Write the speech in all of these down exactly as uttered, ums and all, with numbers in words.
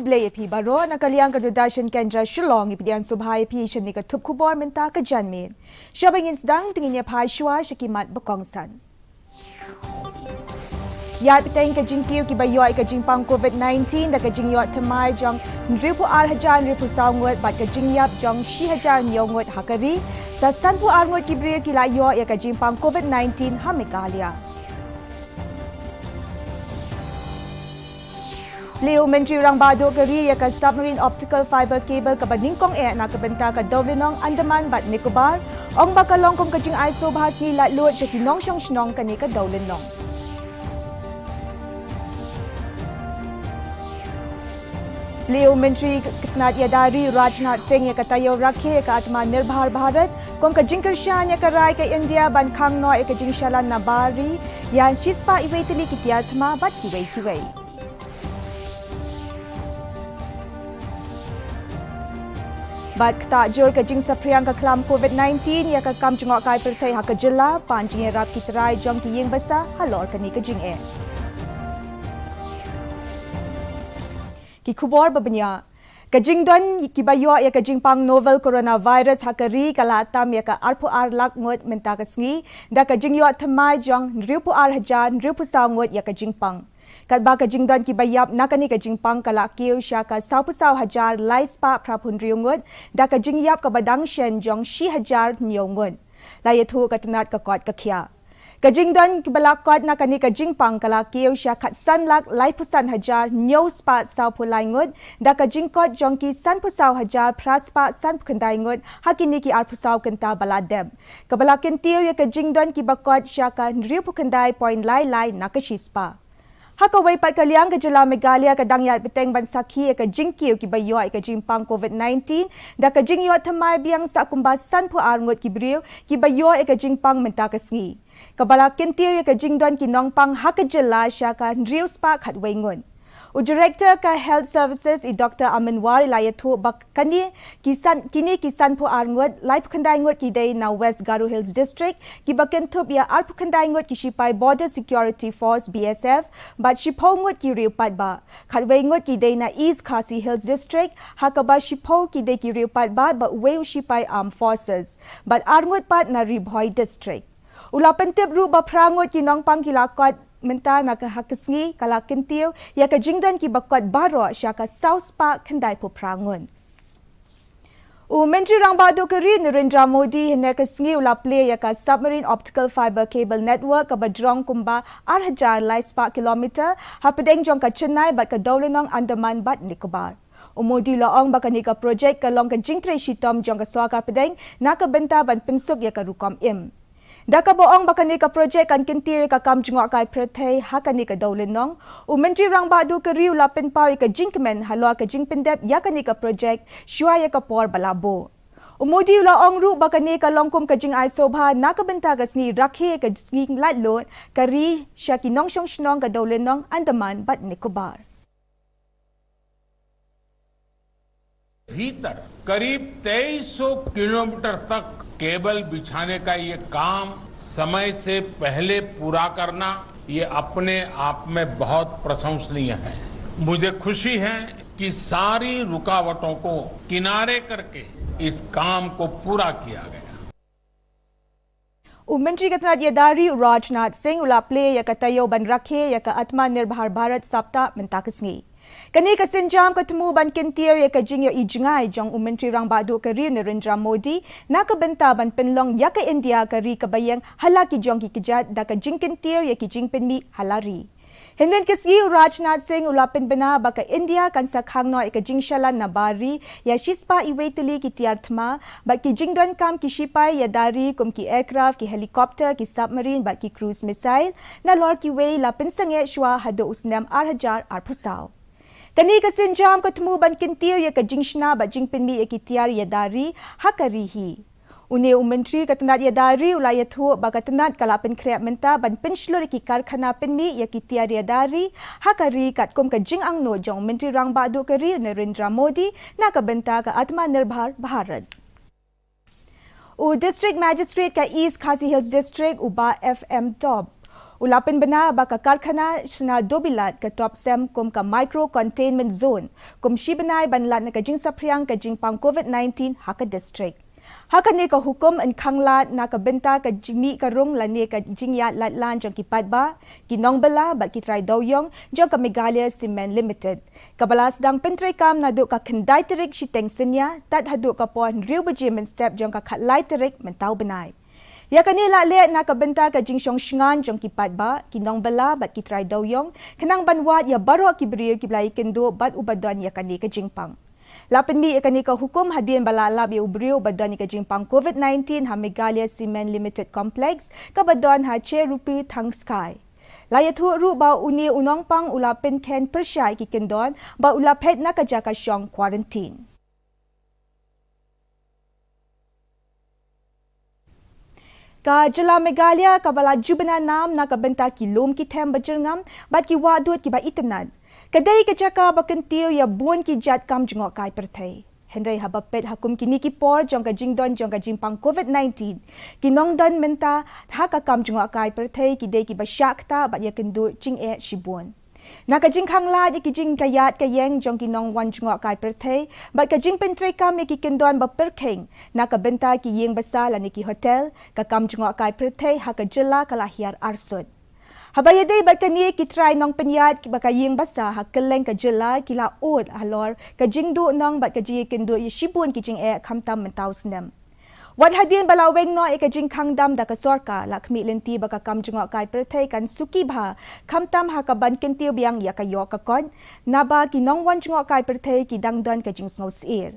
Khublei ïa phi baroh, na ka liang ka Doordarshan Kendra Shillong, ngi pdiang sngewbha ïa phi sha kane ka thup khubor mynta ka janmiet. Shuwa ban ngin sdang, to ngin ïa phai shuwa sha ki mat ba kongsan. Ïaid pateng ka jingkiew kiba ïoh ïa ka jingpang COVID nineteen da ka jingïoh thymmai jong hynriewphew ar hajar hynriewphew saw ngut bad ka jingïap jong shi hajar hynñiew ngut ha ka ri, sa sanphew ar ngut ki briew ki la ïoh ïa ka jingpang COVID nineteen ha Meghalaya. Plie u Myntri Rangbah Duh ka ri ïa ka submarine optical fiber cable kaba nyngkong eh na ka bynta ka dewlynnong Andaman bad Nicobar, ong ba ka long kum ka jingai sngewbha sngi laitluid sha ki nongshong shnong kane ka dewlynnong. Plie u Myntri ka tnat ïada ri Rajnath Singh ïa ka taïew rakhe ïa ka Atmanirbhar Bharat kum ka jingkyrshan ïa ka rai ka India ban khang noh ïa ka jingshalan na bar ri ïa shispah iwei tylli ki tiar thma bad kiwei kiwei. Bad ktah jur ka jingsaphriang ka khlam COVID nineteen ïa ka kam jngohkai pyrthei ha ka jylla, pan jingïarap ki trai jong ki ïing basa halor kane ka jingeh. Ki khubor ba bniah. Ka jingdon kiba ïoh ïa ka jingpang novel coronavirus ha ka ri ka la tam ïa ka arphew ar lak ngut mynta ka sngi, da ka jingïoh thymmai jong hynriewphew ar hajar hynriewphew saw ngut ïa ka jingpang. Katba ka jingdon kiba ïap na kane ka jingpang ka la kiew sha ka sawphew saw hajar lai spah phraphew hynriew ngut, da ka jingïap kaba dang shen jong shi hajar hynñiew ngut. La ïathuh ka tnat ka kot ka khiah. Ka jingdon kiba la kot na kane ka jingpang ka la kiew sha khatsan lak laiphew san hajar hynñiew spah sawphew lai ngut, da ka jingkot jong ki sanphew saw hajar phra spah sanphew khyndai ngut ha kine ki arphew saw kynta ba la dep. Kaba la kyntiew ïa ka jingdon kiba kot sha ka hynriewphew khyndai point lai lai na ka shispah. Ha kawei pat ka liang, ka jylla Meghalaya ka dang ïaid bteng ban sakhi ïa ka jingkiew kiba ïoh ïa ka jingpang COVID nineteen, da ka jingïoh thymmai biang sa kumba sanphew ar ngut ki briew kiba ïoh ïa ka jingpang mynta ka sngi. Kaba la kyntiew ïa ka jingdon ki nongpang ha ka jylla sha ka hynriew spah khatwei ngut. U Director ka Health Services, i Doctor Aminwar, i la ïathuh ba kane ki san, kine ki sanphew ar ngut, laiphew khyndai ngut ki dei na West Garo Hills District, kiba kynthup ïa arphew khyndai ngut ki shipai Border Security Force, B S F, bad shiphew ngut ki riew paidbah. Khatwei ngut ki dei na East Khasi Hills District, ha kaba shiphew ki dei ki riew paidbah bad uwei u shipai Armed Forces, bad ar ngut pat na Ri Bhoi District. U la pyntip ruh ba phra ngut ki nongpang ki la kot mynta na ka, ha ka sngi ka la kyntiew ïa ka jingdon kiba kot baroh sha ka saw spah khyndaiphew phra ngut. U Myntri Rangbah Duh ka ri Narendra Modi hynne ka sngi u la plie ïa ka submarine optical fiber cable network kaba jrong kumba ar hajar lai spah kilometer hapdeng jong ka Chennai bad ka dewlynnong Andaman bad Nicobar. U Modi u la ong ba kane ka projek ka long ka jingtrei shitom jong ka sorkar pdeng na ka bynta ban pynsuk ïa ka rukom im. Da kaba ong ba kane ka projek kan kyntiew ïa ka kam jngohkai pyrthei ha kane ka dewlynnong, u Myntri Rangbah Duh ka ri u la pynpaw ïa ka jingkmen halor ka jingpyndep ïa kane ka projek shuwa ïa ka por ba la buh. U Modi u la ong ruh ba kane ka long kum ka jingai sngewbha na ka bynta ka sngi rakhe ïa ka sngi laitluid ka ri sha ki nongshong shnong ka dewlynnong Andaman bad Nicobar. भीतर करीब तेईस सौ किलोमीटर तक केबल बिछाने का ये काम समय से पहले पूरा करना, ये अपने आप में बहुत प्रशंसनीय है। मुझे खुशी है कि सारी रुकावटों को किनारे करके इस काम को पूरा किया गया। U Myntri ka tnat ïada ri u Rajnath Singh u la plie ïa ka taïew ban rakhe ïa ka Atmanirbhar Bharat Saptah mynta ka sngi. Kane ka sienjam ka thmu ban kyntiew ïa ka jingïohi jngai jong u Myntri Rangbah Duh ka ri Narendra Modi na ka bynta ban pynlong ïa ka India ka ri kaba ïeng ha la ki jong ki kjat da ka jingkyntiew ïa ki jingpynmih ha la ri. Hynnin ka sngi u Rajnath Singh u la pynbna ba ka India kan sa khang noh ïa ka jingshalan na bar ri ïa shispah iwei tylli ki tiar thma bad ki jingdonkam ki shipai ïada ri kum ki aircraft, ki helicopter, ki submarine bad ki cruise missile, nalor kiwei la pynsangeh shuwa haduh u snem ar hajar arphew saw. Kane ka sienjam ka thmu ban kyntiew ïa ka jingshna bad jingpynmih ïa ki tiar ïada ri ha ka ri hi. Une u Myntri ka tnat ïada ri u la ïathuh ba ka tnat ka la pynkhreh mynta ban pynshlur ïa ki karkhana pynmih ïa ki tiar ïada ri ha ka ri katkum ka jingangnud jong u Myntri Rangbah Duh ka ri Narendra Modi na ka bynta ka Atmanirbhar Bharat. U District Magistrate ka East Khasi Hills District, u Bah F M Top, U la pynbna ba ka karkhana shna Dobilat ka top sem kum ka micro containment zone, kum shi bnai ban lad na ka jingsaphriang ka jingpang COVID nineteen ha ka district. Ha kane ka hukum yn khanglad na ka bynta ka jingmih ka rung lane ka jingïaid lad lan jong ki paidbah, ki nongbylla bad ki trai dewiong jong ka Meghalaya Cement Limited, kaba la sdang pyntreikam naduh ka khyndai tarik shiteng synñia tad haduh ka por hynriew baje mynstep jong ka khatlai tarik mynta u bnai. Ïa kane la leh na ka bynta ka jingshong shngaiñ jong ki paidbah, ki nongbylla bad ki trai dewiong, khnang ban wad ïa baroh ki briew kiba la ïakynduh bad uba don ïa kane ka jingpang. La pynmih ïa kane ka hukum hadien ba la lap ïa u briew uba don ïa ka jingpang COVID nineteen ha Meghalaya Cement Limited Complex, kaba don ha Cherupu Thangskai. La ïathuh ruh ba une u nongpang u la pynkheiñ pyrshah ïa ki kyndon bad u la phet na ka jaka shong quarantine. Ka jylla Meghalaya kaba la ju bna nam na ka bynta ki lum ki them ba jyrngam bad ki wahdud kiba itynnad, ka dei ka jaka ba kyntiew ïa bun ki jait kam jngohkai pyrthei. Hynrei haba peit ha kum kine ki por jong ka jingdon jong ka jingpang COVID nineteen, ki nongdon mynta ha ka kam jngohkai pyrthei ki dei kiba shah ktah bad ïakynduh jingeh shibun. Na ka jingkhanglad ïa ki jingkhaïat khaïeng jong ki nongwan jngohkai pyrthei bad ka jingpyntreikam ïa ki kyndon ba pyrkhing na ka bynta ki ïing basa lane ki hotel, ka kam jngohkai pyrthei ha ka jylla ka la hiar arsut. Haba ïadei bad kane, ki trai nongpynïaid ba ka ïing basa ha kylleng ka jylla ki la ud halor ka jingduhnong bad ka jingïakynduh ïa shibun ki jingeh khamtam mynta u snem. Wat hadien ba la weng noh ïa ka jingkhang dam da ka sorkar, la khmih lynti ba ka kam jngohkai pyrthei kan suki bha, khamtam ha kaban kyntiew biang ïa ka ïoh ka kot, naba ki nongwan jngohkai pyrthei ki dang don ka jingsngew syier.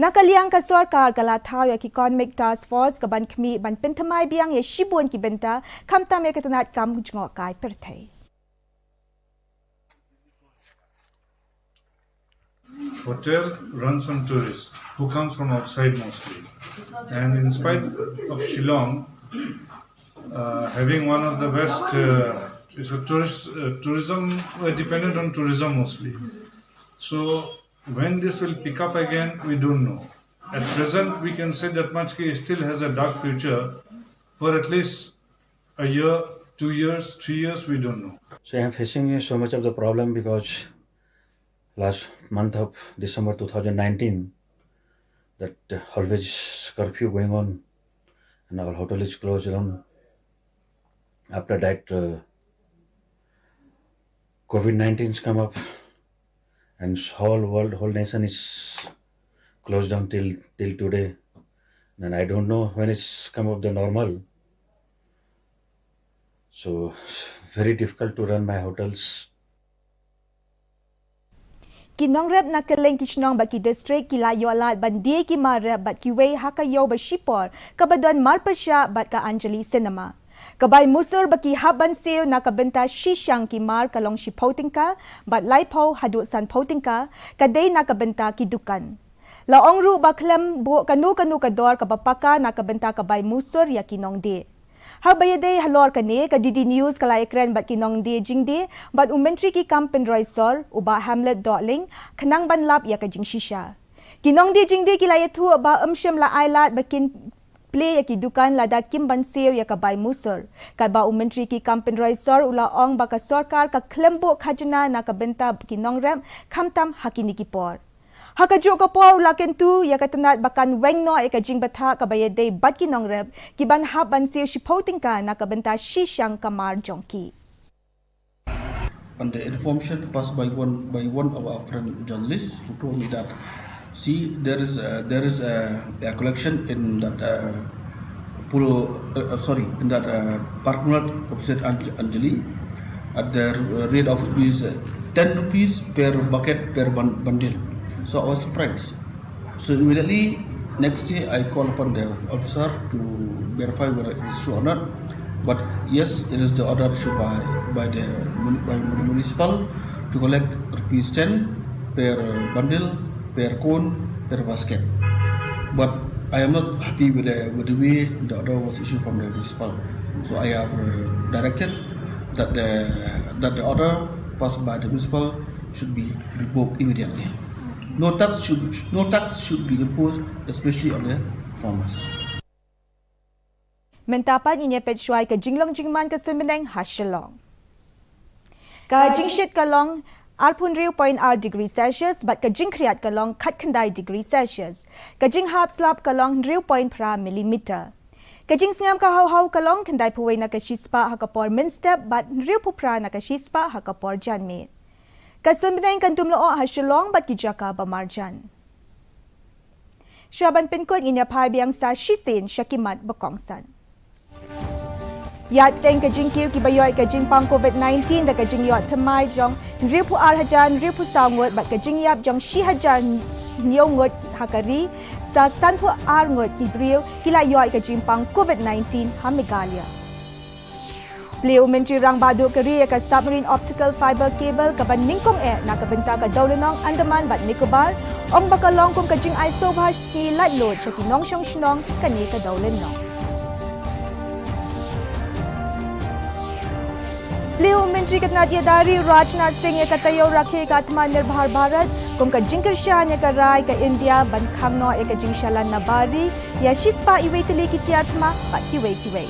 Na ka liang ka sorkar ka la thaw ïa ka Economic Task Force kaban khmih ban pynthymmai biang ïa shibun ki bynta, khamtam ïa ka tnat kam jngohkai pyrthei. Hotel runs on tourists who comes from outside mostly. And in spite of Shillong, uh, having one of the best, uh, is a tourist, uh, tourism, uh, dependent on tourism mostly. So when this will pick up again, we don't know. At present, we can say that much ki still has a dark future for at least a year, two years, three years, we don't know. So I'm facing so much of the problem because last month of December two thousand nineteen, that, uh, always curfew going on and our hotel is closed down. After that, uh, COVID nineteen's come up and whole world, whole nation is closed down till, till today. And I don't know when it's come up the normal. So, very difficult to run my hotels. Ki nongrep na kylleng ki shnong bad ki district ki la ïoh lad ban die ki mar rep bad kiwei ha ka ïew ba shipor kaba don mar pyrshah bad ka Anjali Cinema. Ka bai musur ba ki hap ban siew na ka bynta shi shang ki mar ka long shiphew tyngka, bad laiphew haduh sanphew tyngka, ka dei na ka bynta ki dukan. La ong ruh ba khlem buh kano kano ka dor kaba paka na ka bynta ka bai musur ïa ki nongdie. Haba ïadei halor kane, ka D D News ka la ïakren bad ki nongdie jingdie bad u Myntri ki kam pynroi sor, u Bah Hamlet Dohling, khnang ban lap ïa ka jingshisha. Ki nongdie jingdie ki la ïathuh ba ym shym la ai lad ba kin plie ïa ki dukan lada kim ban siew ïa ka bai musur. Katba u Myntri ki kam pynroi sor u la ong ba ka sorkar ka khlem buh khajna na ka bynta ki nongrep khamtam ha kine ki por. Ha kajuh ka por u la kyntu ïa ka tnat ba kan weng noh ïa ka jingbthah kaba ïadei bad ki nongrep kiban hap ban siew shiphew tyngka na ka bynta shi shang ka mar jong ki. On the information passed by one, by one of our friend journalists who told me that, see, there is a, there is a, a collection in that, uh, Polo, uh, uh, sorry, in that, uh, parking lot opposite Anj-, Anjali at the rate of rupees, uh, ten rupees per bucket per bun-, bundle. So I was surprised. So immediately next day, I call upon the officer to verify whether it is true or not. But yes, it is the order issued by, by the mun-, by mun-, municipal to collect rupees ten per bundle, per cone, per basket. But I am not happy with the, with the way the order was issued from the municipal. So I have, uh, directed that the, that the order passed by the municipal should be revoked immediately. No tax should, no tax should be imposed, especially on the farmers. Mynta pat ngin ïa peit shuwa ïa ka jinglong jingman ka suiñ bneng ha Shillong. Ka jingshit ka long arphew hynriew point ar degree Celsius bad ka jingkhriat ka long khatkhyndai degree Celsius. Ka jinghap slap ka long hynriew point phra millimeter. Ka jingsngem ka haw haw ka long khyndaiphew wei na ka shispah ha ka por mynstep bad hynriewphew phra na ka shispah ha ka por janmiet. Ka suiñ bneng kan tum lyoh ha Shillong bad ki jaka ba marjan. Shuwa ban pynkut ngin ïa phai biang sa shisien sha ki mat ba kongsan. Ïaid bteng ka jingkiew kiba ïoh ïa ka jingpang COVID nineteen da ka jingïoh thymmai jong hynriewphew ar hajar hynriewphew saw ngut bad ka jingïap jong shi hajar hynñiew ngut ha ka ri, sa sanphew ar ngut ki briew ki la ïoh ïa ka jingpang COVID nineteen ha Meghalaya. Plie u Myntri Rangbah Duh ka ri ïa ka Submarine Optical Fiber Cable kaba nyngkong eh na ka bynta ka dewlynnong Andaman bad Nicobar, ong ba ka long kum ka jingai sngewbha sngi laitluid sha ki nongshong shnong kane ka dewlynnong. Plie u Myntri ka tnat ïada ri Rajnath Singh ïa ka taïew rakhe ka Atmanirbhar Bharat kum ka jingkyrshan ïa ka rai ka India ban khang noh ïa ka jingshalan na bar ri ïa shispah iwei tylli ki tiar thma bad kiwei kiwei.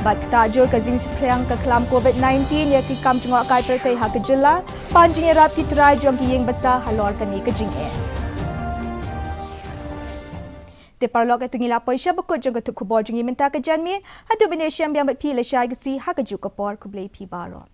Bad ktah jur ka jingshemphang ka khlam COVID nineteen ïa ki kam jngohkai pyrthei ha ka jylla, pan jingïarap ki trai jong ki ïing basa halor kane ka jingeh. Te paralok, ïa tu ngi la poi sha ba kut jong ka thup khubor jong ngi mynta ka janmiet. Haduh ban ïashem biang bad phi lashai ka sngi ha kajuh ka por, khublei phi baroh.